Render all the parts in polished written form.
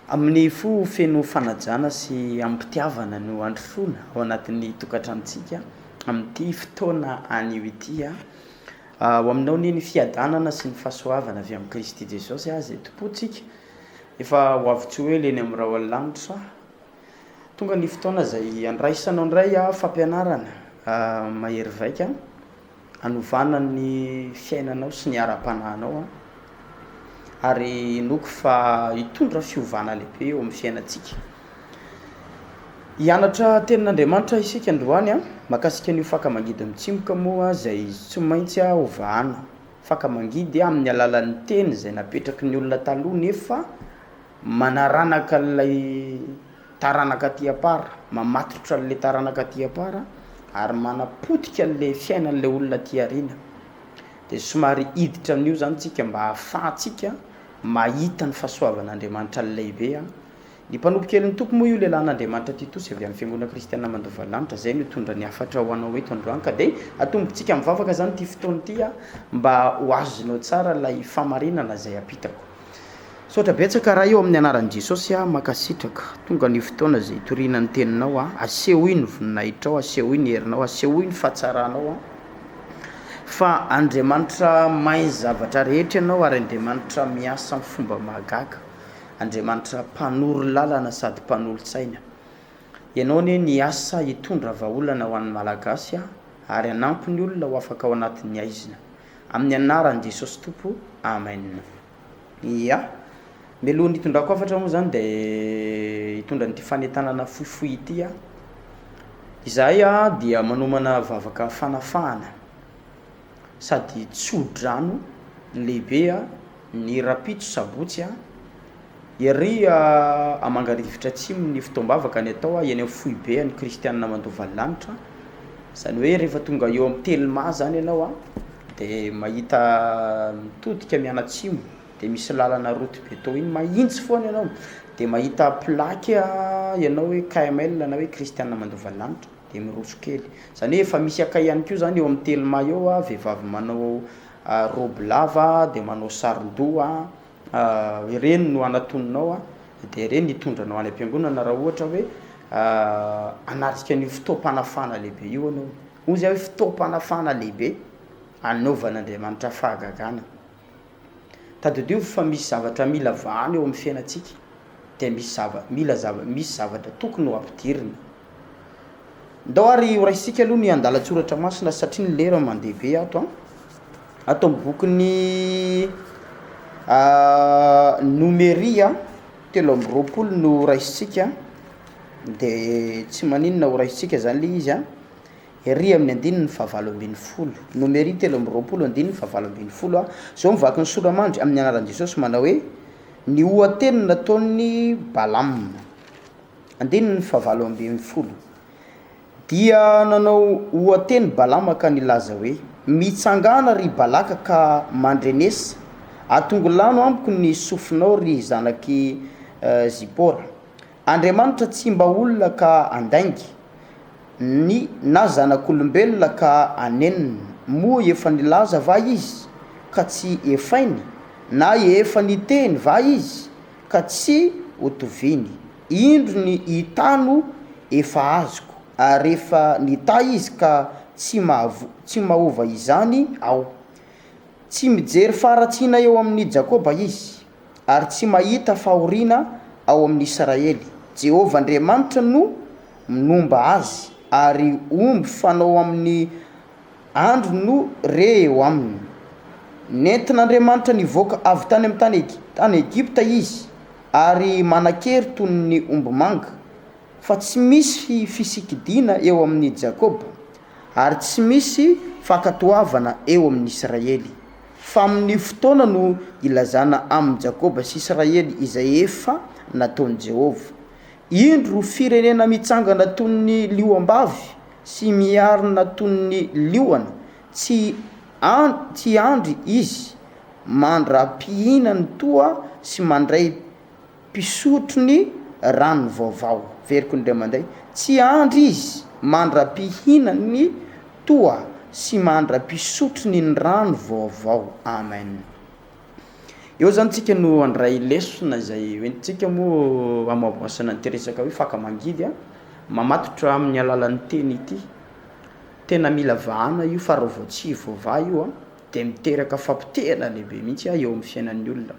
Amin'ny fo feno fanajana sy amim-pitiavana no androsoana ao anatin'ny tokantranontsika amin'ity fotoana anio ity. Ho aminao anie ny fiadanana sy ny fahasoavana avy amin'i Kristy Jesosy izay Tompontsika. Efa ho avy tsy ho ela eny amin'ny rahon'ny lanitra. Tonga ny fotoana izay handraisanao indray fampianarana mahery vaika hanovana ny fiainanao sy ny ara-panahinao ary inoako fa hitondra fiovana lehibe eo amin'ny fiainantsika. Hianatra tenin'Andriamanitra isika androany mahakasika an'io faka mangidy mitsimoka moa izay tsy maintsy hovahana. Faka mangidy amin'ny alalan'ny teny izay napetraky ny olona taloha nefa manaranaka an'ilay taranaka aty am-para, mamatotra an'ilay taranaka aty am-para ary manapotika an'ilay fiainan'ilay olona aty aoriana. Dia somary hiditra amin'io zany tsika mba hahafahantsika mahita ny fahasoavan'Andriamanitra lehibe. Ny mpanompo kelin'ny Tompo moa io lehilahin'Andriamanitra Titosy avy amin'ny Fiangonana Kristiana Mandova Lanitra izay no hitondra ny hafatra ho anao eto androany ka dia atombotsika mivavaka zany ity fotoana ity mba ho azonao tsara ilay fahamarinana izay ampitako. Misaotra betsaka Ray o amin'ny anaran'i Jesosy aho mankasitraka tonga ny fotoana izay hitoriana ny teninao aho asehoy ny voninahitrao asehoy ny herinao asehoy ny fahatsaranao aho fa Andriamanitra mahay ny zavatra rehetra ianao ary Andriamanitra miasa amin'ny fomba mahagaga Andriamanitra mpanoro lalana sady mpanolo-tsaina ianao anie niasa hitondra vahaolana ho an'ny Malagasy aho ary hanampy ny olona ho afaka ao anatin'ny haizina amin'ny anaran'i Jesosy Tompo amen. Ia. Mialohan'ny hitondrako hafatra moa zany de hitondra an'ity fanentanana fohifohy ity aho. Izahay dia manomana vavaka fanafahana sady tso-drano lehibe ny rahampitso sabotsy ery Mangarivotra atsimo ny fotoam-bavaka ny atao eny amin'ny foibe an'ny kristianina mandova ny lanitra, zany hoe rehefa tonga eo amin'ny telma zany ianao a de mahita mitodika mianatsimo de misy lalana route beton iny mahintsy foana ianao de mahita plaque ianao hoe KML na hoe kristianina mandova ny lanitra de miroso kely, zany hoe efa misy akay ihany koa zany eo amin'ny telma eo a vehivavy manao raoby lava de manao saron-doha ireny no anatoninao de ireny hitondra anao any am-piangonana raha ohatra hoe hanatrika an'io fotoam-panafahana lehibe io ianao, hoy zay hoe fotoam-panafahana lehibe anaovan'Andriamanitra fahagagana. Tadidio fa misy zavatra mila vahana eo amin'ny fiainantsika de misy zava- mila zava- misy zavatra tokony ho ampidirina. Ndao ary ho raisintsika aloha ny andalan-tsoratra masina satria ny lera mandeha be ato an. Ato amin'ny bokin'ny Nomeria 23 no raisintsika de tsy maninona ho raisintsika zany le izy an, ery amin'ny andininy faha-18, Nomeria 23 andininy faha-18 an, zao mivaky ny sora-mandry amin'ny anaran'i Jesosy manao hoe ny oha-teny nataon'i Balama, andininy faha-18. Dia nanao oha-teny Balama ka nilaza hoe, Mitsangàna, ry Balaka, ka mandrenesa, atongilano amiko ny sofinao, ry zanak'i Zipora. Andriamanitra tsy mba olona ka handainga, ny na zanak'olombelona ka hanenina. Moa efa nilaza va izy, ka tsy hefainy? Na efa niteny va izy, ka tsy hotoviny? Indro ny hitano efa azoko, ary efa nitahy izy ka tsy mahavo, tsy mahova izany aho. Tsy mijery faharatsiana eo amin'i Jakoba izy, ary tsy mahita fahoriana ao amin'i Israely. Jehovah Andriamanitra no nomba azy, ary omby fanao amin'ny andro no re eo aminy. Nentin'Andriamanitra nivoaka avy tany amin'ny tany tany Egypta izy, ary manan-kery toy ny ombimanga, fa tsy misy fisikidiana eo amin'i Jakoba, ary tsy misy fankatoavana eo amin'i Israely. Fa amin'ny fotoana no ilazana amin'i Jakoba sy Israely izay efa nataon'i Jehovah. Indro firenena mitsangana toy ny liom-bavy sy miarina toy ny liona, tsy tsy andry izy mandra-pihinany toa sy mandray mpisotro ny rano vaovao. Averiko indray mandeha, tsy andry izy mandra-pihinany toa sy mandra-pisotrony ny rano vaovao. Amen. Eo zany tsika no handray lesona izay hoentintsika moa hamoaboasana an'ity resaka hoe faka mangidy a, mamatotra amin'ny alalan'ny teny ity. Tena mila vahana io fa raha vao tsy voavaha io a de miteraka fampotehana lehibe mihitsy eo amin'ny fiainan'ny olona.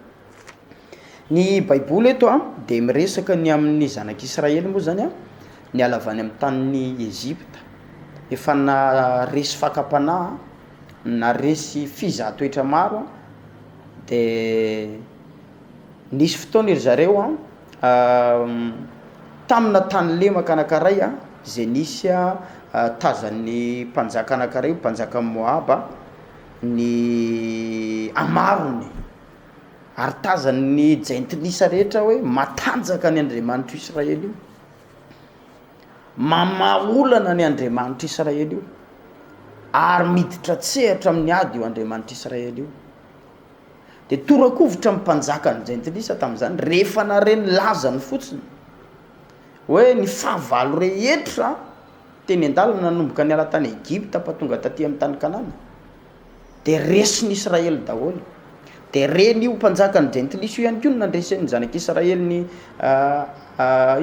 Ny baiboly eto a de miresaka ny amin'ny zanak'Israely moa zany a, niala avy any amin'ny tanin'i Ezipta, efa naharesy fakam-panahy, naharesy fizahan-toetra maro de nisy fotoana ry zareo a tamina tany lemaka anankiray a zay nisy tazan'ny mpanjaka anankiray, mpanjakan'i Moaba ny hamarony ary tazan'ny jentilisa rehetra hoe matanjaka ny Andriamanitr'i Israely io, mamaha olana ny Andriamanitr'i Israely io ary miditra an-tsehatra amin'ny ady io Andriamanitr'i Israely io. De tora-kovitra ny mpanjakan'ny jentilisa tamin'izany rehefa nahare ny lazany fotsiny hoe ny fahavalo rehetra teny an-dalana nanomboka niala tany Egypta fa tonga taty amin'ny tany Kanana de resin'ny Israely daholo. De reny io mpanjakan'ny jentilisa io ihany koa no nandresen'ny zanak'Israely ny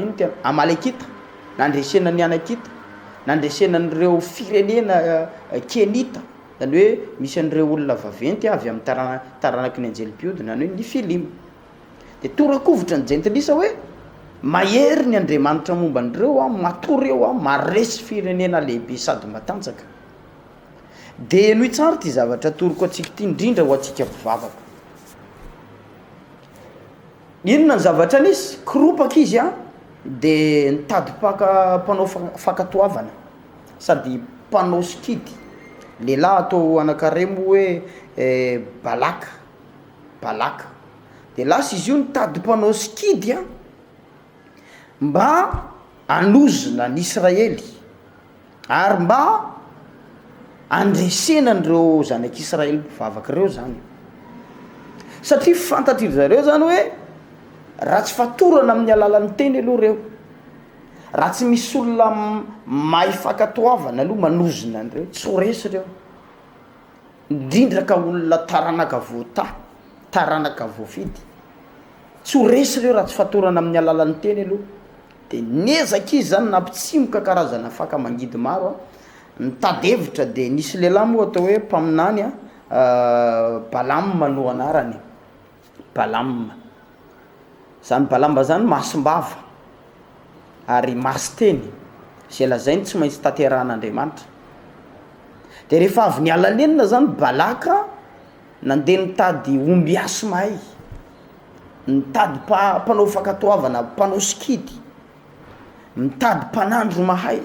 ino tena Amalekita, nandresena ny Anakita, nandresena an'ireo firenena Kenita. Zany hoe misy an'ireo olona vaventy avy amin'ny tarana- taranaky ny anjely mpiodina, zany hoe Nefilima. De tora-kovitra ny jentilisa hoe mahery ny Andriamanitra momba an'ireo an, matoa ireo an, maharesy firenena lehibe sady matanjaka. De henoy tsara ity zavatra atoroko antsika ity, indrindra ho antsika mpivavaka. Inona ny zavatra nisy? Koropaka izy an, de nitady mpaka mpanao fankatoavana. sady mpanao sikidy, lehilahy atao anankaray moa hoe Balaka, Balaka, de lasa izy io nitady mpanao sikidy an mba hanozona an'i Israely ary mba handresena an'ireo zanak'Israely mpivavaka ireo zany, satria fantatry zareo zany hoe raha tsy fatorana amin'ny alalan'ny teny aloha reo. Raha tsy misy olona mahay fankatoavana aloha manozona an'ireo, tsy ho resy ireo, indrindra ka olona taranaka voatahy, taranaka voafidy, tsy ho resy ireo raha tsy fatorana amin'ny alalan'ny teny aloha, de niezaka izy zany nampitsimoka karazana faka mangidy maro an, nitady hevitra de nisy lehilahy moa atao hoe mpaminany an, Balama no anarany, Balama. Zany Balama zany masim-bava ary masin-teny, zay lazainy tsy maintsy tanterahan'Andriamanitra. De rehefa avy niala nenina zany Balaka nandeha nitady ombiasy mahay, nitady mpa- mpanao fankatoavana, mpanao sikidy, nitady mpanandro mahay,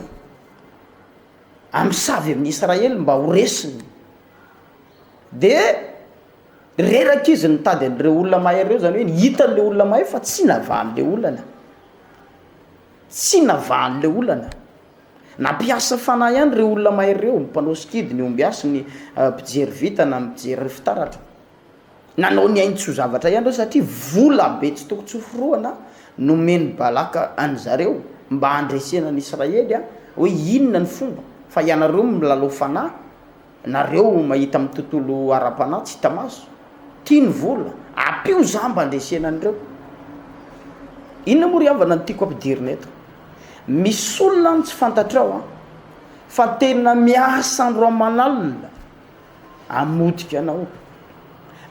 hamosavy amin'i Israely mba ho resiny. De Reraka izy nitady an'ireo olona mahay ireo, zany hoe hitany le olona mahay fa tsy navahany le olana, tsy navahany le olana, nampiasa fanahy ihany ireo olona mahay ireo, ny mpanao sikidy, ny ombiasy, ny mpijery vintana, ny mpijery fitaratra, nanao ny ainy tsy ho zavatra ihany ireo satria vola be tsy tokony tsy ho forohana nomen'i Balaka an'zareo mba handresena an'i Israely hoe inona ny fomba fa ianareo milalao fanahy. Nareo mahita amin'ny tontolo ara-panahy tsy hita maso, tia ny vola, ampio za mba handresena an'ireo. Inona moa ry havana no tiako ampidirina eto? Misy olona any tsy fantatrao an, fa tena miasa andro aman'alina hamotika anao,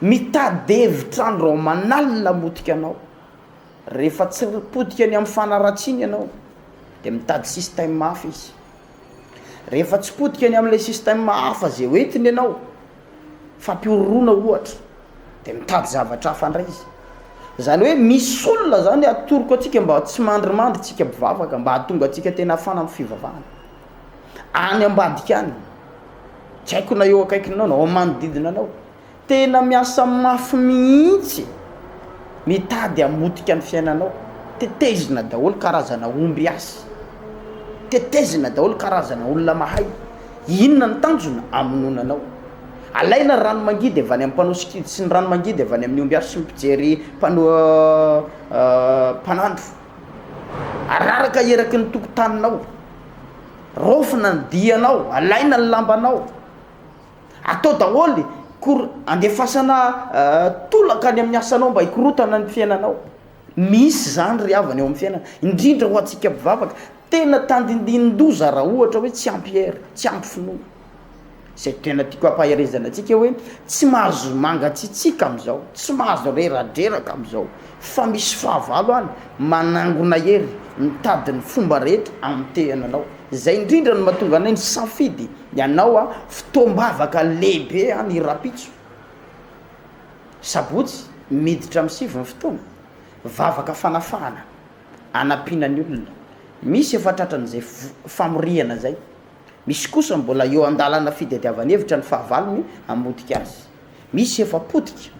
mitady hevitra andro aman'alina hamotika anao, rehefa tsy potika ny amin'ny fanaratsiana ianao de mitady système hafa izy. Rehefa tsy potika ny amin'ilay système hafa zay hoentiny ianao, fampihorohoroana ohatra, de mitady zavatra hafa ndray izy. Zany hoe misy olona zany atoroko antsika mba tsy mandrimandry tsika mpivavaka mba hahatonga antsika tena hafana amin'ny fivavahana. Any ambadika any, tsy haiko na eo akaikinao na ao manodidina anao. Tena miasa mafy mihitsy mitady hamotika ny fiainanao, tetezina daholo karazana ombiasy, tetezina daholo karazana olona mahay, inona ny tanjona? Hamonoana anao. Alaina rano mangidy avy any amin'ny mpanao sikidy sy ny rano mangidy avy any amin'ny ombiasy sy ny mpijery mpano mpanandro, araraka eraky ny tokotaninao, raofina ny dianao, alaina ny lambanao. Atao daholo e! Kor, andefasana tolaka any amin'ny asanao mba hikorotana ny fiainanao. Misy izany ry havana eo amin'ny fiainana, indrindra ho antsika mpivavaka. Tena tandindinin-doza raha ohatra hoe tsy ampy hery, tsy ampy finoana. Izay tena tiako hampaherezana antsika hoe tsy mahazo mangatsiatsiaka amin'izao, tsy mahazo reradreraka amin'izao fa misy fahavalo any manangona hery, mitady ny fomba rehetra hamotehana anao. Izay indrindra no mahatonga anay nisafidy ny hanao fotoam-bavaka lehibe ny rahampitso, sabotsy, miditra amin'ny sivy ny fotoana, vavaka fanafahana, hanampiana ny olona. Misy efa tratran'izay famorihana izay. Misy kosa mbola eo an-dalana fitadiavana hevitra ny fahavalony hamotika azy. Misy efa potika,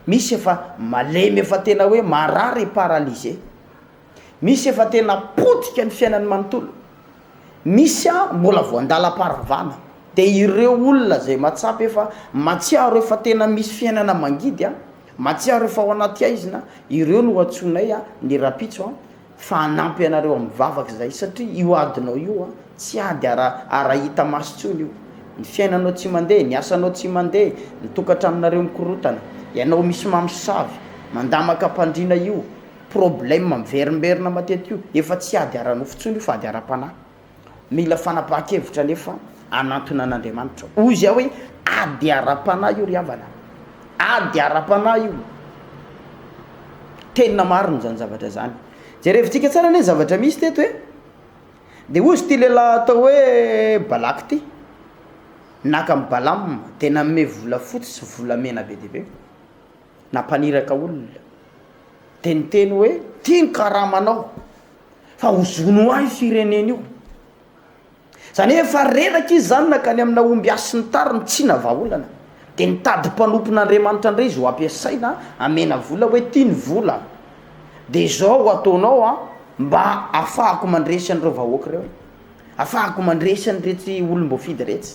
misy efa malemy efa tena hoe marary paralysé. Misy efa tena potika ny fiainany manontolo. Misy mbola vao an-dalam-paharavana. Dia ireo olona izay mahatsapa efa mahatsiaro efa tena misy fiainana mangidy, mahatsiaro efa ao anaty haizina, ireo no antsoinay ny rahampitso. Fa hanampy anareo amin'ny vavaka izahay satria io adinao io tsy ady ara ara hita maso intsony io. Ny fiainanao tsy mandeha, ny asanao tsy mandeha, ny tokantranonareo mikorotana, ianao misy mamosavy, mandamaka am-pandriana io, problème miverimberina matetika io, efa tsy ady ara-nofo intsony io fa ady ara-panahy. Mila fanapahan-kevitra anefa hanantona an'Andriamanitra. Hoy izy aho hoe ady ara-panahy io ry havana. Ady ara-panahy io. Tena marina izany zavatra izany. Jerevintsika tsara anie ny zavatra misy teto e. Dia hoy izy ity lehilahy atao hoe Balaka ity, naka an'i Balama dia nanome volafotsy sy volamena be dia be. Nampaniraka olona. Dia niteny hoe ity ny karamanao. Fa hozono ho ahy io firenena io. Zany hoe efa reraka izy zany nankany amina ombiasy sy ny tariny, tsy navaolana. Dia nitady mpanompon'Andriamanitra indray izy ho ampiasaina hamena vola hoe ty ny vola. Dia izao ataonao an, mba ahafahako mandresy an'ireo vahoaka ireo. Ahafahako mandresy an'iretsy olom-boafidy iretsy.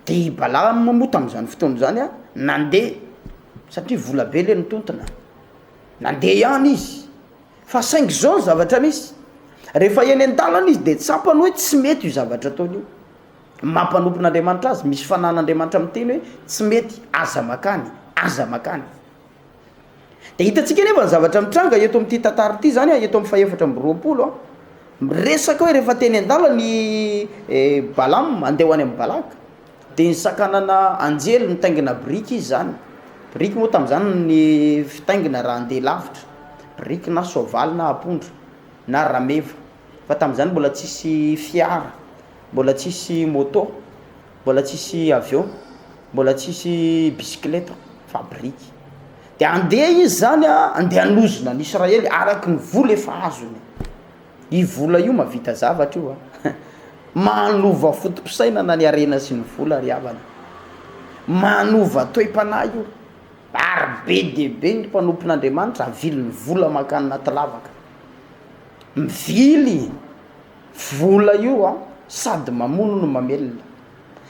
Dia i Balama moa tamin'izany fotoana izany an, nandeha satria vola be le nitontona. Nandeha ihany izy. Fa saingy izao ny zavatra misy, rehefa eny an-dalana izy dia tsapany hoe tsy mety io zavatra ataony io. Mampanompon'Andriamanitra azy, misy fanan'Andriamanitra miteny hoe tsy mety, aza makany, aza makany. Dia hitantsika anefa ny zavatra mitranga eto amin'ity tantara ity izany, eto amin'ny fahefatra amby roapolo, miresaka hoe rehefa teny an-dalana i eh, Balama andeha ho any amin'i Balaka, Dia nisakanana anjely nitaingina biriky izy izany. Biriky moa tamin'izany ny fitaingina raha handeha lavitra. Biriky na soavaly na ampondra na rameva. Fa tamin'izany mbola tsisy fiara, mbola tsisy moto, mbola tsisy avion, mbola tsisy bisikileta fa biriky. Dia handeha izy izany an, handeha hanozona an'i Israely araky ny vola efa azony. Io vola io mahavita zavatra io a! Manova foto-pisainana ny harena sy ny vola ry havana. Manova toe-panahy io. Ary be dia be ny mpanompon'Andriamanitra avilin'ny vola mankany anaty lavaka. Mivily vola io a, sady mamono no mamelona.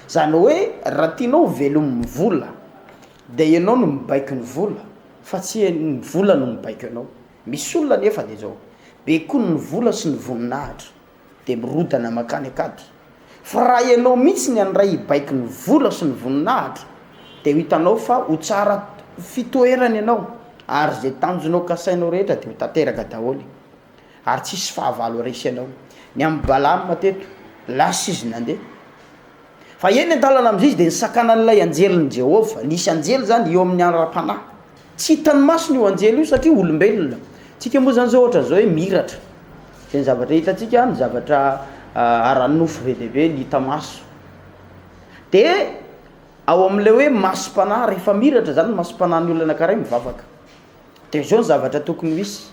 Zany hoe raha tianao ho velomin'ny vola dia ianao no mibaiko ny vola fa tsy ny vola no mibaiko anao. Misy olona anefa dia zao, be koa ny vola sy ny voninahitra dia mirodana mankany an-kady. Fa raha ianao mihitsy ny handray hibaiko ny vola sy ny voninahitra dia ho hitanao fa ho tsara fitoerana ianao ary izay tanjonao kasainao rehetra dia ho tanteraka daholo ary tsy hisy fahavalo haresy anao. Ny amin'i Balama teto, lasa izy nandeha. Fa eny an-dalana amin'izay izy dia nisakanan'ilay anjelin'i Jehovah. Nisy anjely izany eo amin'ny ara-panahy. Tsy hitan'ny masony io anjely io satria olombelona. Tsika moa izany izao ohatran'izao hoe miratra. Dia ny zavatra hitantsika, ny zavatra ara-nofo be dia be ny hita maso. Dia ao amin'ilay hoe masom-panahy, rehefa miratra izany ny masom-panahin'ny olona anankiray mivavaka. Dia izao ny zavatra tokony ho hisy,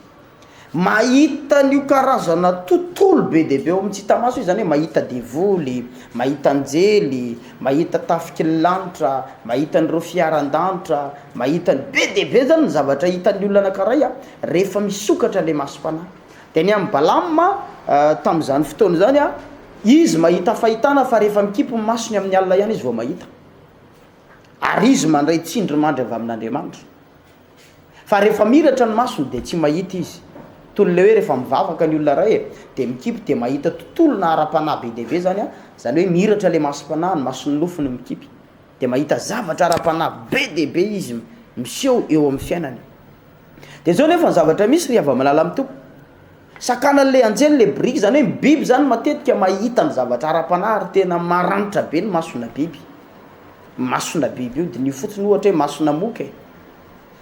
mahita an'io karazana tontolo be dia be ao amin'ny tsy hita maso io, izany hoe mahita devoly, mahita anjely, mahita tafiky ny lanitra, mahita an'ireo fiaran-danitra, mahita ny, be dia be zany ny zavatra hitan'ny olona anankiray an, rehefa misokatra ilay masom-panahy. Dia ny amin'i Balama tamin'izany fotoana izany an, izy mahita fahitana fa rehefa mikipy ny masony amin'ny alina ihany izy vao mahita, ary izy mandray tsindrimandry avy amin'Andriamanitra. Fa rehefa miratra ny masony dia tsy mahita izy. Toy ny le hoe rehefa mivavaka ny olona iray e, dia mikipy dia mahita tontolona ara-panahy be dia be zany an, zany hoe miratra le masom-panahy, ny mason'ny nofo no mikipy. Dia mahita zavatra ara-panahy be dia be izy miseho eo amin'ny fiainany. Dia izao nefa ny zavatra misy ry hava-malala amin'ny Tompo. Sakanan'ilay anjely ilay biriky, izany hoe ny biby izany matetika mahita ny zavatra ara-panahy ary tena maranitra be ny masona biby. Masona biby io, diniho fotsiny ohatra hoe masona moka e.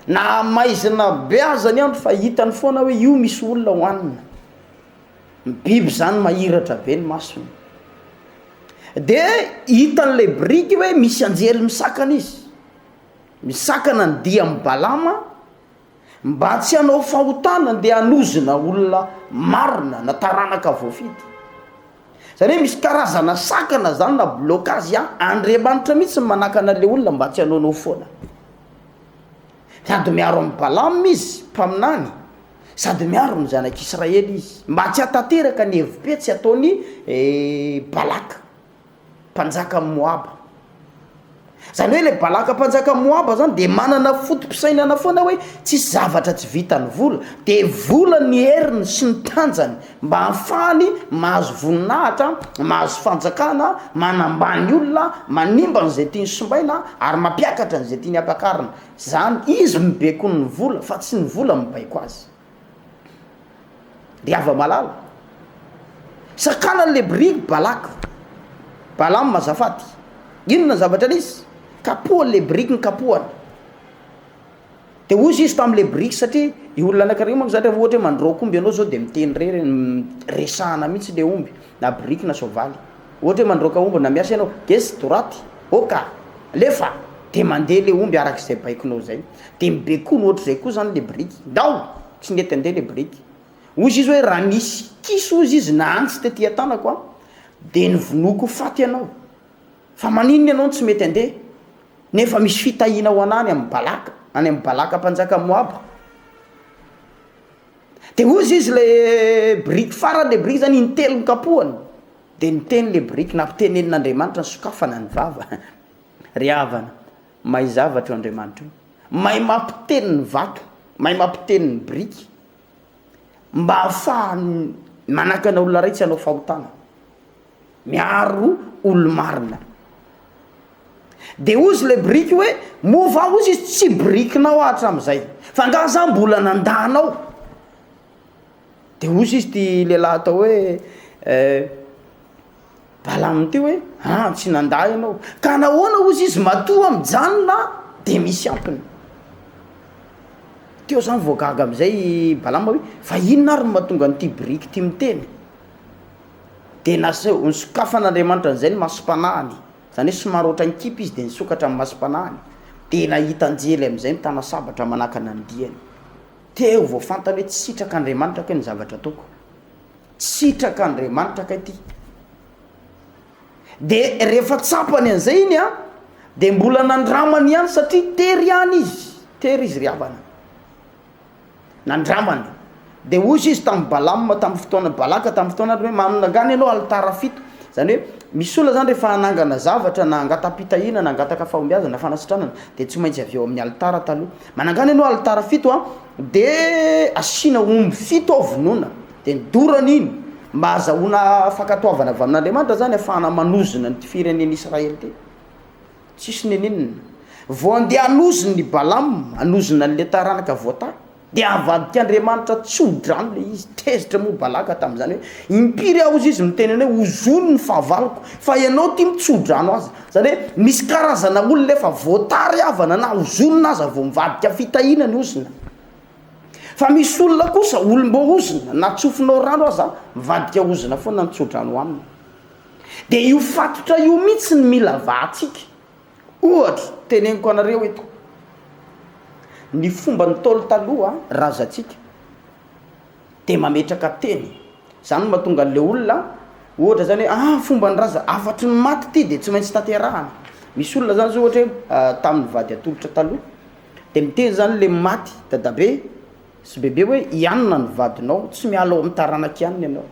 Na maizina be aza ny andro fa hitany foana hoe io misy olona hohanina. Ny biby izany mahiratra be ny masony. Dia hitan'ilay biriky hoe misy anjely misakana izy. Misakana ny dian'i Balama mba tsy hanao fahotana andeha hanozona olona marina na taranaka voafidy. Zany hoe misy karazana sakana zany na blocage an, Andriamanitra mihitsy no manakana le olona mba tsy hanaonao foana. Sady miaro an'i Balama izy, mpaminany, sady miaro ny zanak'Israely izy mba tsy hahatanteraka ny hevi-petsy ataon'i Balaka. mpanjakan'i Moaba. Izany hoe ilay Balaka mpanjakan'i Moaba zany dia manana foto-pisainana foana hoe tsisy zavatra tsy vitan'ny vola, dia vola ny heriny sy ny tanjany mba hahafahany mahazo voninahitra, mahazo fanjakana, manambany olona, manimba an'izay tiany simbaina ary mampiakatra an'izay tiany hampakarina. Izany izy mibaiko ny vola fa tsy ny vola mibaiko azy. Ry hava-malala, sakanany le biriky Balaka, Balama azafady, inona ny zavatra nisy? Kapohany le biriky nikapohana, de hozy izy tamle biriky satria io olona anakiray io manko zany refa ohatra hoe mandroaka omby anao zao de miteny rery resahana mihitsy le omby na biriky na soavaly, ohatra hoe mandroaka omby na miasa ianao, gesy droite, ok, alefa, de mandeha le omby arak'izay baikonao zay. De mibekono ohatr'izay koa zany le biriky, ndao! Tsy nety andeha le biriky. Hozy izy hoe raha nisy kiso hozy izy na antsy tety an-tanako an, de novonoiko ho faty ianao. Fa maninona ianao no tsy mety andeha? Nefa misy fitahiana ho anah any amin'i Balaka, any amin'i Balaka mpanjakan'i Moaba. De hozy izy le biriky farany, le biriky zany intelo nokapohany, de niteny le biriky, nampitenenin'Andriamanitra nisokafana ny vava. Ry havana, Mahay zavatra io Andriamanitra io. Mahay mampiteny ny vato, mahay mampiteny ny biriky mba hahafahany manakana olona iray tsy hanao fahotana. Miaro olo-marina. De hozy le biriky hoe, moa va hozy izy tsy birikinao aho hatramin'izay, fa angaha za mbola nandà anao? De hozy izy ty lehilahy atao hoe Balama ity hoe, ah tsy nandà ianao, ka nahoana hozy izy matoa mijanona de misy antony. Teo zany vao gaga am'zay i Balama hoe, fa inona ary no mahatonga an'ity biriky ity miteny? De naseho, nosokafan'Andriamanitra an'izay ny masom-panahiny, zany hoe somary ohatran'ny kipy izy de nisokatra ny masom-panahiny, de nahita anjely am'zay mitana sabatra manakana ny diany. Teo vao fantany hoe tsy sitrak'Andriamanitra kay ny zavatra ataoko. Sitrak'Andriamanitra kay ty. De rehefa tsapany an'izay iny an, de mbola nandramany ihany satria tery ihany izy, tery izy ry havana. Nandramany. De hozy izy tamin'i Balama tamin'ny fotoana, Balaka tamin'ny fotoana hoe manangana ianao alitara fito. Zany hoe misy olona zany rehefa hanangana zavatra na hangatam-pitahiana na hangataka fahombiazana na fanasitranana de tsy maintsy avy eo amin'ny alitara taloha. Manangana ianao alitara fito an, de asiana omby fito ao vonoina, de ny dorana iny mba azahoana fankatoavana avy amin'Andriamanitra zany afahana manozona an'ity firenen'Israely ity. Tsisy neninona. Vao andeha hanozona i Balama, hanozona an'le taranaka voatahy, de avadik'Andriamanitra tso-drano le izy. Tezitra moa Balaka tamin'izany hoe, impiry aho hozy izy miteny anao hoe ozony ny fahavaloko, fa ianao ty mitso-drano azy. Zany hoe misy karazana olona efa voatary havana na ozonina aza vao mivadika fitahiana ny ozona. Fa misy olona kosa olom-boaozona na tsofinao rano aza mivadika ozona foana ny tso-drano aminy. Dia io fatotra io mihitsy no mila vahantsika. Ohatra, teneniko anareo eto, ny fomban'ny Ntaolo taloha, razantsika, dia mametraka teny, zany no mahatonga an'le olona ohatra zany hoe ah fomban'ny razana, hafatry ny maty ity de tsy maintsy tanterahana, misy olona zany zao ohatra hoe tamin'ny vady atolotra taloha de miteny zany le maty dadabe sy bebe hoe i anona ny vadinao, tsy miala ao amin'ny taranak'i anona ianao,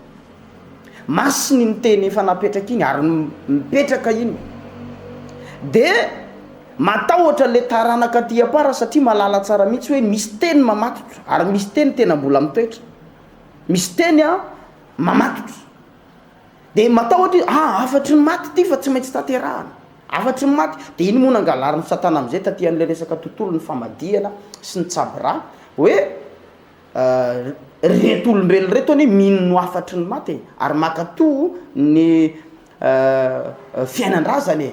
masina iny teny efa napetraka iny ary mipetraka iny, de Matahotra le taranaka aty apara satria mahalala tsara mihitsy hoe misy teny mamatotra ary misy teny tena mbola mitoetra. Misy teny a mamatotra. De matahotra izy, ah hafatry ny maty ity fa tsy maintsy tanterahana. Hafatry ny maty. Dia iny moa nangalarin'i satana amin'izay taty amin'ilay resaka tontolon'ny famadihana sy ny tsabo rà hoe reto olombelona reto anie mino ny hafatry ny maty e, ary mankato ny fiainan-drazana e.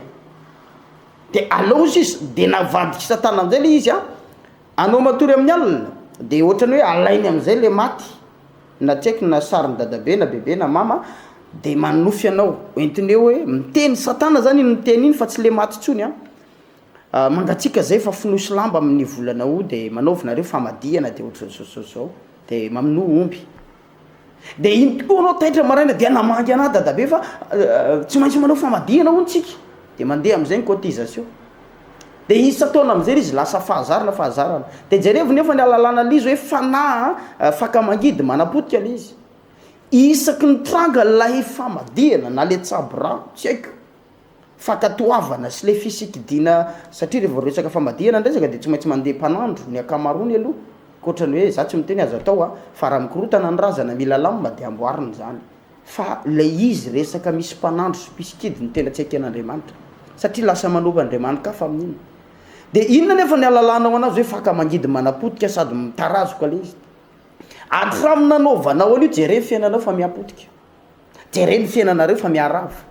Dia aleo ozy izy, dia navadik'i satana amin'izay ilay izy an, anao matory amin'ny alina dia ohatran'ny hoe alainy amin'izay ilay maty. na tsy haiko na sarin'i dadabe na bebe na mama de manonofy anao, entiny eo hoe miteny satana zany iny miteny iny fa tsy le maty tsony an, mangatsiaka zay fa fonosy lamba amin'ny volana aout de manaovy nareo famadihana de ohatr'izao zao zao de mamonoa omby, de iny tokoa anao taitra maraina de namangy anah dadabe fa tsy maintsy manao famadihana hono tsika, de mandeha am'zay ny cotisation. De isan-taona amizay izy lasa fahazarana fahazarana. De jerevo nefa ny alalana le izy hoe fanahy faka mangidy manapotika le izy. Isaky ny tranga lay famadihana na le tsabo rano tsy haiko, fankatoavana sy le fisikidiana satria rehefa resaka famadihana ny resaka de tsy maintsy mandeha mpanandro ny ankamaroany aloha, ankoatran'ny hoe za tsy miteny azo atao a, fa raha mikorotana ny razana mila lamina de amboarina izany. Fa ilay izy resaka misy mpanandro sy mpisikidy no tena tsy eken'Andriamanitra. Satria lasa manompo andriamani-kafa amin'iny. Dia inona nefa ny ahalalanao anazy hoe faka mangidy manapotika sady mitarazoka ilay izy. Hatramin'ny nanaovanao an'io jereo ny fiainanao fa mihapotika. Jereo ny fiainanareo fa miharava.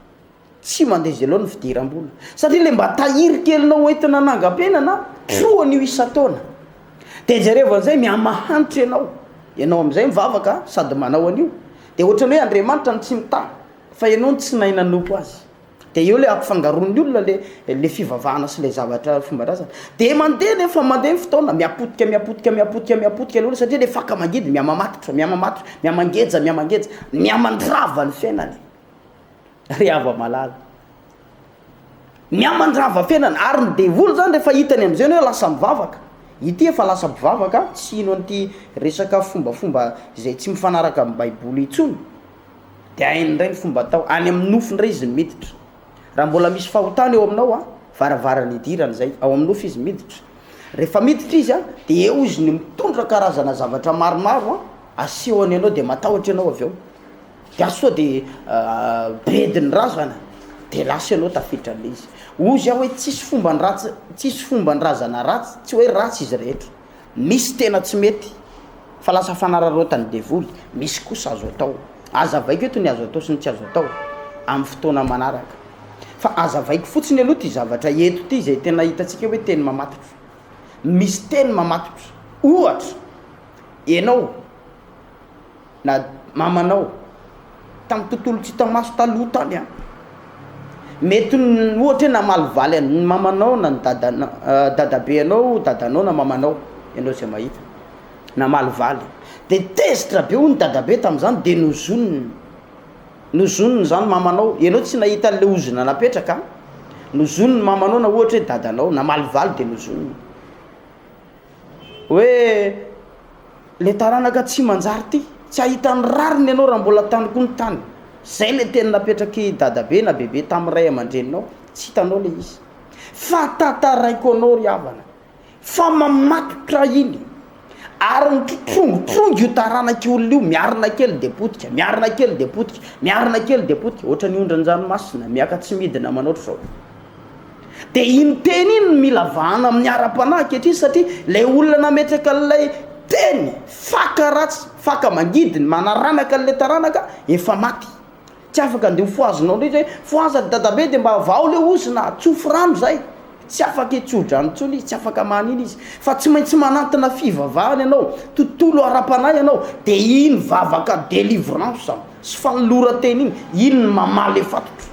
Tsy mandeha izay loatra ny fidiram-bola. Satria ilay mba tahiry kelinao hoentina hanangam-piainana, trohana io isan-taona. Dia jerevo an'izay, mihamahantra ianao. Ianao amin'izay mivavaka sady manao an'io. Dia ohatran'ny hoe Andriamanitra no tsy mitahy, fa ianao no tsy nahay nanompo Azy. Dia eo ilay ampifangaroan'ny olona ilay ilay fivavahana sy ilay zavatra fomban-drazana. Dia mandeha nefa mandeha ny fotoana, mihapotika, mihapotika, mihapotika, mihapotika ilay olona satria ilay faka mangidy mihamamatotra, mihamamatotra, mihamangeja, mihamangeja, mihamandrava ny fiainany. Ry hava-malala. Mihamandrava fiainana, ary ny devoly zany rehefa hitany am'izay ny hoe lasa mivavaka, ity efa lasa mpivavaka, tsy hino an'ity resaka fombafomba izay tsy mifanaraka amin'ny baiboly intsony, de hainy indray ny fomba atao, any amin'ny nofy indray izy no miditra, raha mbola misy fahotana eo aminao an, varavarana idirany zay, ao amin'ny nofy izy miditra, rehefa miditra izy an, de eo izy no mitondra karazana zavatra maromaro an, asehony anao de matahotra ianao avy eo. Dia sao de bedy ny razana de lasa ianao tafiditra amle izy. Hozy aho hoe tsisy fomban-dratsy tsisy fomban-drazana ratsy, tsy hoe ratsy izy rehetra, misy tena tsy mety fa lasa fanararaotan'ny devoly, misy kosa azo atao. Azavaiko eto ny azo atao sy ny tsy azo atao amin'ny fotoana manaraka fa azavaiko fotsiny aloha ty zavatra eto ty zay tena hitantsika hoe teny mamatotra, misy teny mamatotra, ohatra ianao na mamanao tamin'ny tontolo tsy hita maso taloha tany an, mety ohatra hoe namalivaly an'ny mamanao na ny dada- dadabeanao, dadanao na mamanao, ianao zay mahita, namalivaly, de tezitra be hono dadabe tamin'izany de nozoniny, nozoniny zany mamanao, ianao tsy nahita an'le ozona napetraka an, nozoniny mamanao na ohatra hoe dadanao, namalivaly de nozoniny. Hoe le taranaka tsy manjary ty, tsy hahita ny rariny ianao raha mbola tany koa ny tany, zay le teny napetrak'i dadabe na bebe tamin'ny ray aman-dreninao, tsy hitanao le izy. Fa tantaraiko anao ry havana fa mamatotra iny ary mitrotrongontrongy io taranak'io olona io, miarina kely de potika, miarina kely de potika, miarina kely de potika, ohatran'ny ondrin-dranomasina miaka-tsy midina manao ohatr'izao. De iny teny iny no mila vahana amin'ny ara-panahy ankehitriny satria ilay olona nametraka an'ilay teny faka ratsy, faka mangidy, manaranaka an'ilay taranaka efa maty. Tsy afaka andeha ho fohazinao indray izy hoe fohaza ry dadabe de mba vao le ozona, tsofy rano zay. Tsy afaka hitso-drano intsony izy, tsy afaka manina izy fa tsy maintsy manantona fivavahana ianao, tontolo ara-panahy ianao de iny vavaka délivrance sy fanoloran-tena iny, iny no mamaly le fatotra.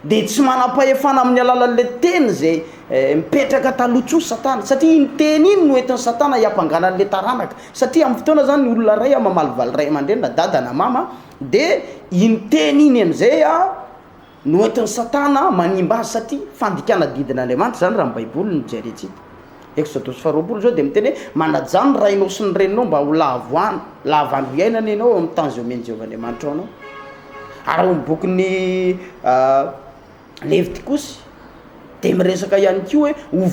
Dia tsy manam-pahefana amin'ny alalan'ilay teny izay mipetraka taloha intsony Satana, satria iny teny iny no entin'i Satana hiampangana an'ilay taranaka, satria amin'ny fotoana izany ny olona iray mamalivaly ray aman-dreny na dada na mama, dia iny teny iny amin'izay no entin'i Satana manimba azy, satria fandikana didin'Andriamanitra izany raha ny baiboly no jerentsika. Eksodosy faharoapolo izao dia miteny hoe manajà ny rainao sy ny reninao mba ho lavo an, lava andro iainana ianao eo amin'ny tany izay omen'i Jehovah Andriamanitrao anao. Ary ao amin'ny bokin'ny Levitikosy dia miresaka ihany koa hoe ho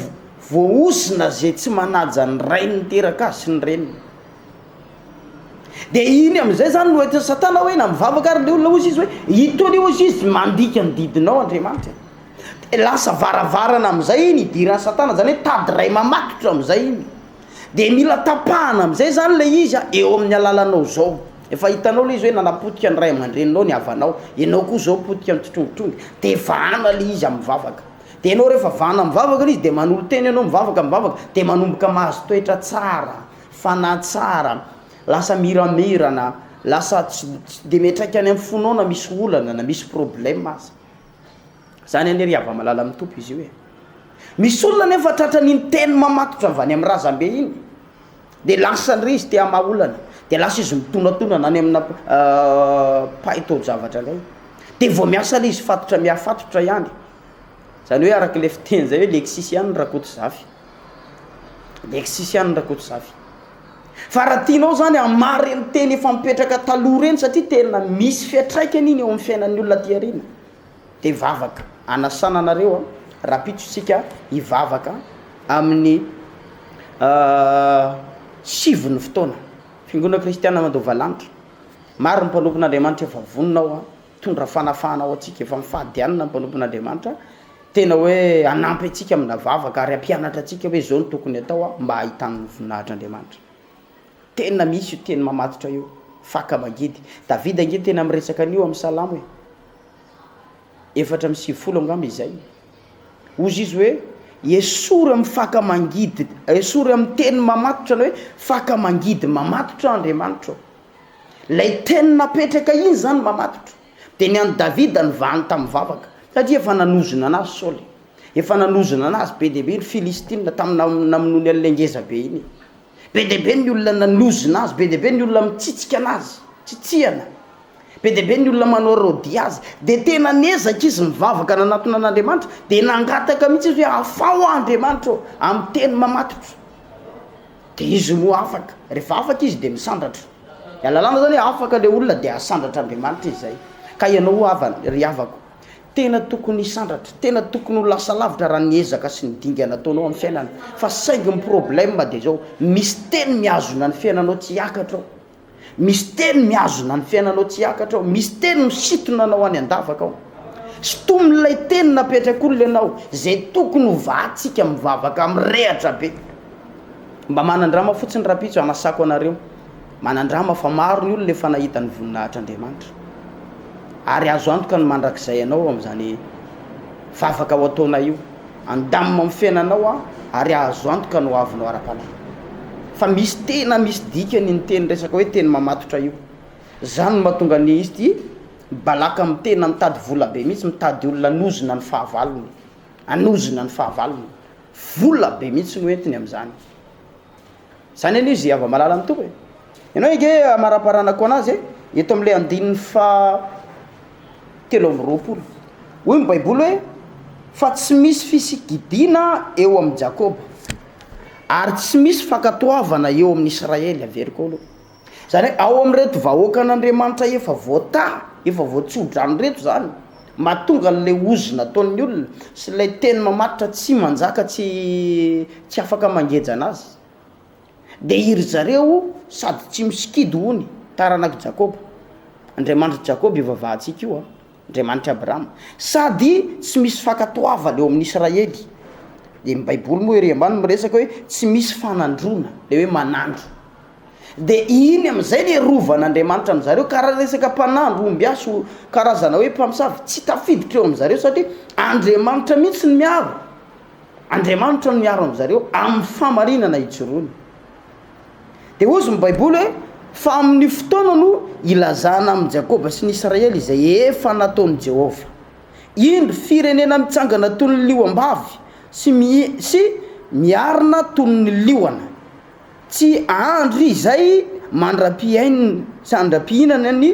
voaozona izay tsy manaja ny rainy niteraka azy sy ny reniny. Dia iny amin'izay zany no entin'i Satana hoe na mivavaka ary le olona hozy izy hoe itony hozy izy mandika ny didinao Andriamanitra. Lasa varavarana amin'izay iny idiran'i satana, zany hoe tady iray mamatotra amin'izay iny. Dia mila tapahana amin'izay zany ilay izy a, eo amin'ny alalanao zao. Efa hitanao ilay izy hoe nanapotika ny ray aman-dreninao ny havanao, ianao koa zao potika mitsitrongitrony, dia vahana ilay izy amin'ny vavaka. Dia ianao rehefa vahana amin'ny vavaka ilay izy dia manolo-tena ianao mivavaka mivavaka, dia manomboka mahazo toetra tsara, fanahy tsara, lasa miramirana, lasa tsy tsy dia miantraika any amin'ny fonao na misy olana na misy problème aza. Zany anie ry hava-malala amin'ny Tompo izy io e. Misy olona nefa tratran'iny teny mamatotra avy any amin'ny razambe iny, de lasa ndray izy te hamaha olana, de lasa izy mitonatonana any amina mpahay taojavatra indray, de vao miasa le izy fatotra mihafatotra ihany, zany hoe araka le fiteny zay hoe lexis ihany ny Rakotozafy, lexis ihany ny Rakotozafy. Fa raha tianao zany hamaha reny teny efa mipetraka taloha reny satria tena misy fiantraikany iny eo amin'ny fiainan'ny olona aty aoriana de vavaka anasana anareo a, rahampitso isika hivavaka amin'ny sivin'ny fotoana, fiangonana kristiana mandova lanitra, maro ny mpanompon'Andriamanitra efa vonona ao a, mitondra fanafahana ho antsika, efa mifady hanina ny mpanompon'Andriamanitra. Tena hoe hanampy antsika amina vavaka ary hampianatra antsika hoe izao no tokony atao mba hahitana ny voninahitr'Andriamanitra. Tena misy io teny mamatotra io, faka mangidy. Davida ange tena miresaka an'io amin'ny salamo e. 94 angamba izay. Hozy izy hoe esory amin'ny faka mangidy, esory amin'ny teny mamatotra ny hoe faka mangidy mamatotra Andriamanitra ô. Ilay teny napetraka iny izany mamatotra. Dia ny an'i Davida nivahany tamin'ny vavaka, satria efa nanozona an'azy Saoly. Efa nanozona an'azy be dia be ny Filistina tamin'ny namonoany an'ilay ngeza be iny. Be dia be ny olona nanozona azy, be dia be ny olona mitsitsika an'azy, tsitsihana. Be dia be ny olona manao rodia azy. Dia tena niezaka izy nivavaka nanatona an'Andriamanitra, dia nangataka mihitsy izy hoe afaho aho Andriamanitra ô, amin'ny teny mamatotra. Dia izy moa afaka. Rehefa afaka izy dia misandratra. Ny alalana zany hoe afaka le olona dia asandratra Andriamanitra izy zay. Ka ianao havana, ry havako, tena tokony hisandratra, tena tokony ho lasa lavitra raha ny ezaka sy ny dingana ataonao amin'ny fiainana. Fa saingy ny problème dia zao, misy teny mihazona ny fiainanao tsy hiakatra ao. Misy teny mihazona ny fiainanao tsy hiakatra ao, misy teny misintona anao any an-davaka ao. Sintomin'ilay teny napetrak'olona ianao, izay tokony ho vahantsika mivavaka mirehatra be. Mba manandrama fotsiny rahampitso hanasako anareo. Manandrama fa maro ny olona efa nahita ny voninahitr'Andriamanitra. Ary azo antoka ny mandrakizay anao amin'izany vavaka ho ataonay io. Handamina amin'ny fiainanao aho ary ahazo antoka ny hoavinao ara-panahy. Fa misy tena misy dikany iny teny resaka hoe teny mamatotra io. Zany no mahatonga ny izy ity Balaka mitena mitady vola be mihitsy, mitady olona hanozona ny fahavalony. Hanozona ny fahavalony. Vola be mihitsy no entiny amin'izany. Zany anie izy hava-malala ny Tompo e. Ianao ange amaraparanako anazy e, eto amin'ilay andininy faha 23. Hoy ny Baiboly hoe, fa tsy misy fisikidiana eo amin'i Jakoba, ary tsy misy fankatoavana eo amin'i Israely. Averiko aloha. Zany hoe ao amin'ireto vahoakan'Andriamanitra efa voataha, efa voatsodrano ireto zany, mahatonga an'ilay ozona ataon'ny olona sy ilay teny mamatotra tsy manjaka tsy tsy afaka mangeja anazy. De iry zareo sady tsy misikidy hony taranak'i Jakoba, Andriamanitr'i Jakoba ivavahantsika io an, Andriamanitr'i Abrahama, sady tsy misy fankatoavana eo amin'Israely, de ny baiboly moa ery ambany miresaka hoe tsy misy fanandroana, le hoe manandro. De iny am'zay le rovan'Andriamanitra am'zareo, ka raha resaka mpanandro, ombiasy, karazana hoe mpamosavy, tsy tafiditra eo am'zareo satria Andriamanitra mihitsy no miaro, Andriamanitra no miaro am'zareo amin'ny fahamarinana ijoroany. De hozy ny baiboly hoe fa amin'ny fotoana no ilazana amin'i Jakoba sy ny Israely izay efa nataon'i Jehovah. Indro firenena mitsangana toy ny liom-bavy sy sy miarina toy ny liona. Tsy andry izay mandra-pihaino sy andra-pihinana ny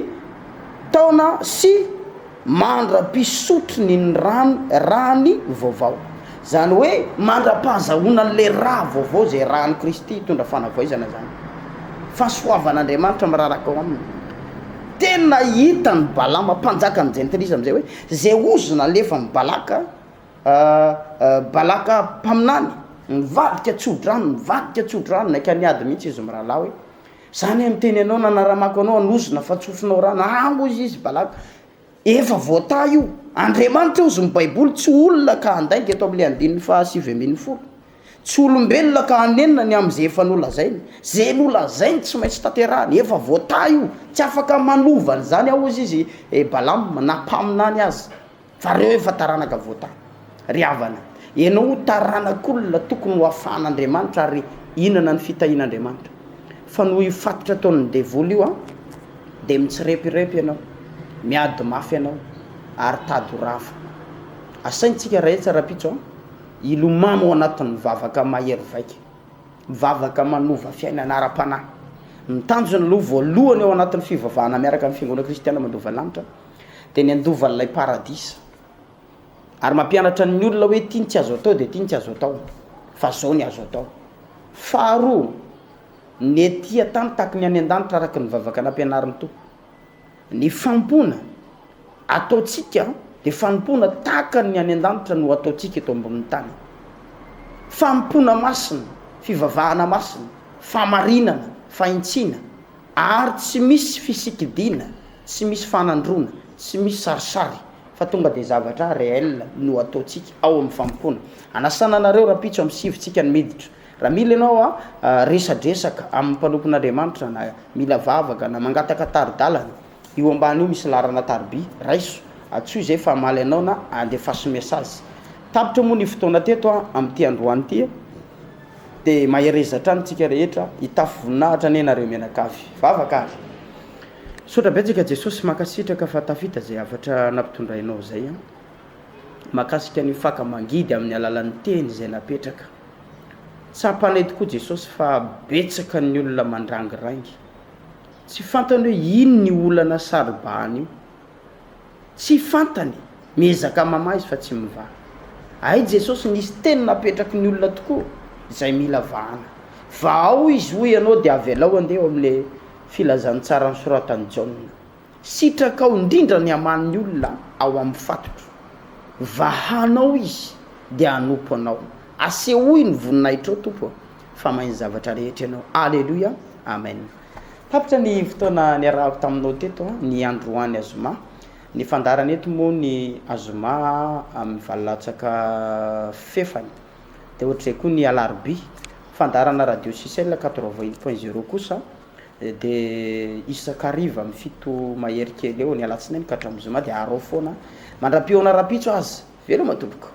taona sy mandra-pisotro ny rano rany vaovao. Izany hoe mandra-pahazahoana an'ilay ra vaovao izay ran'i Kristy hitondra fanavaozana izany. Fahasoavan'Andriamanitra miraraka ao aminy. Tena hitan'i Balama mpanjakan'ny jentilisa amin'izay hoe izay ozona alefan'i Balaka Balaka mpaminany, nivadika tso-drano, nivadika tso-drano, naika niady mihitsy izy mirahalahy hoe, za anie miteny anao nanaramako anao hanozona fa tsofinao rano, ah hozy izy Balaka, efa voatahy io. Andriamanitra hozy ny Baiboly, tsy olona ka handainga eto amin'ilay andininy faha 19. Tsy olombelona ka hanenina ny amin'izay efa nolazainy. Izay nolazainy tsy maintsy tanterahiny. Efa voatahy io. Tsy afaka manova an'izany aho hozy izy e Balama na mpaminany aza. Fa reo efa taranaka voatahy. Ry havana, ianao ho taranak'olona tokony ho afahan'Andriamanitra ary hihinana ny fitahian'Andriamanitra. Fa noho io fatotra ataon'ny devoly io an, dia mitsirepirepy ianao, miady mafy ianao ary tady ho rava. Asaintsika rehetra rahampitso an, Hilomano ao anatin'ny vavaka mahery vaika, vavaka manova fiainana ara-panahy. Ny tanjona aloha voalohany ao anatin'ny fivavahana miaraka amin'ny Fiangonana Kristiana Mandova Lanitra dia ny handova an'ilay paradisa. Ary mampianatra ny olona hoe ity ny tsy azo atao dia ity ny tsy azo atao, fa zao ny azo atao. Faharoa, ny ety an-tany tahaky ny any an-danitra araka ny vavaka nampianarin'ny Tompo. Ny fanompoana ataontsika dia fanompoana tahaka ny any an-danitra no ataontsika eto ambonin'ny tany. Fanompoana masina, fivavahana masina, fahamarinana, fahintsiana, ary tsy misy fisikidiana, tsy misy fanandroana, tsy misy sarisary fa tonga dia zavatra réel no ataontsika ao amin'ny fanompoana. Anasana anareo rahampitso amin'ny sivy tsika ny miditra. Raha mila ianao resadresaka amin'ny mpanompon'Andriamanitra na mila vavaka na mangataka tari-dalana, io ambany io misy laharana tariby, raiso, antsoy izay fa hamaly anao na andefaso message. Tapitra moa ny fotoana teto amin'ity androany ity dia mahereza hatrany tsika rehetra, hitafy voninahitra anie nareo mianakavy. Vavaka ary. Misaotra betsaka Jesosy, mankasitraka fa tafita izay hafatra nampitondrainao izay mahakasika ny faka mangidy amin'ny alalan'ny teny izay napetraka. Tsapanay tokoa Jesosy fa betsaka ny olona mandrangiraingy. Tsy fantany hoe inn io olana saro-bahana io. Tsy fantany, miezaka mamaha izy fa tsy mivaha. Hay Jesosy nisy teny napetraky ny olona tokoa izay mila vahana. Vahao izy hoy ianao dia avelao andeha ao amin'ilay filazantsara nosoratan'i Jaona. Sitrakao indrindra ny hamaha ny olona ao amin'ny fatotro. Vahanao izy dia hanompo anao. Asehoy ny voninahitrao Tompo fa mahay ny zavatra rehetra ianao. Aleloia. Amen. Tapitra ny fotoana niarahako taminao teto ny androany azoma. Ny fandaharana eto moa ny azoma amin'ny valo latsaka fefany. Dia ohatr'izay koa ny alarobia. Fandaharana radio Sicel 88.0 kosa dia isan-kariva amin'ny fito mahery kely eo ny alatsinainy ka hatramin'ny zoma dia arao foana mandra-pihaona rahampitso aza. Veloma tompoko.